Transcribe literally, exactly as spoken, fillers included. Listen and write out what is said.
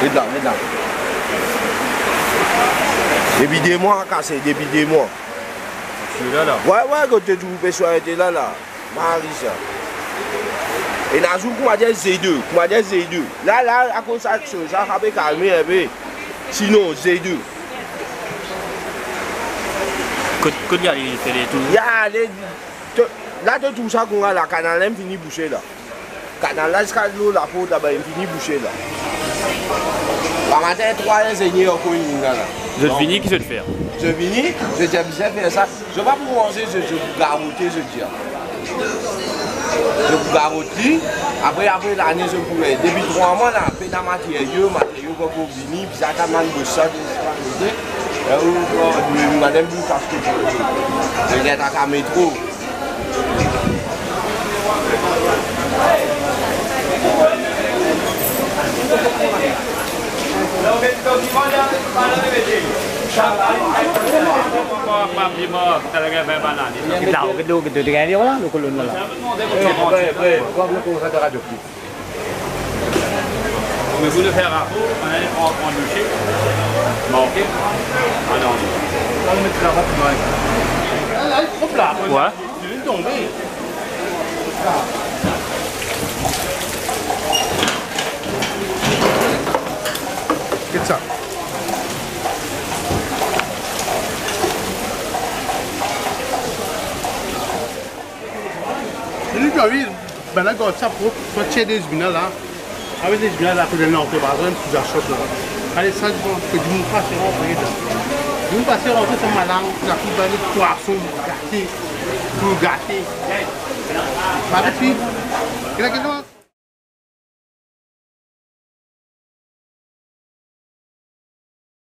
Ret la, ret la. Depi de mwa, kase, depi de mwa. Sila la. Wi, wi, kot to trouv pe swar ete la, la. Mari sa. Ena zour koumadir ze de, koumadir ze de. La, la, akoz sa, sa, sa pe kalme inpe. Sinon, ze de. Kot, kot li ale, li fer letour? Li ale, to, la, to trouv sa kouma la, kanal la inn fini bouse la. Kanal la ziska lor laport laba, inn fini bouse la. Bomatin, trwa inzenier ankor inn vinn la. Zot vini, ki zot fer? Zot vini, zot dir bizin fer sa. Zot pa pou manze, zot, zot pou garote, zot dir. Zot pou garot li, apre, apre lane, zot pou, depi trwa mwa la, pena materio, materio pa pou vini, bizin atann bann bosat, zot pa kote. E ou, ou, madam, ou pas kote. Zot dir, ta ka metro. Get la, get lo, get lo, get lo, get lo, get lo, get lo, get lo, get lo, get lo. Me pou nou fer rapor, nou pran, pran dosie. Bon, ok. Alon. Wi. Li vinn tonbe. Get sa. Li pa, wi, bann la gard sa prop, sa tir de zibina la. Avek de zibina la, kot enn lantre, par exanp, tou sa sot la. Ale, sa, dimoun pase rantre dedan. Dimoun pase rantre, sa malang, sa ki bann pwason gate, tou gate. Marie-Philippe, get la, get la.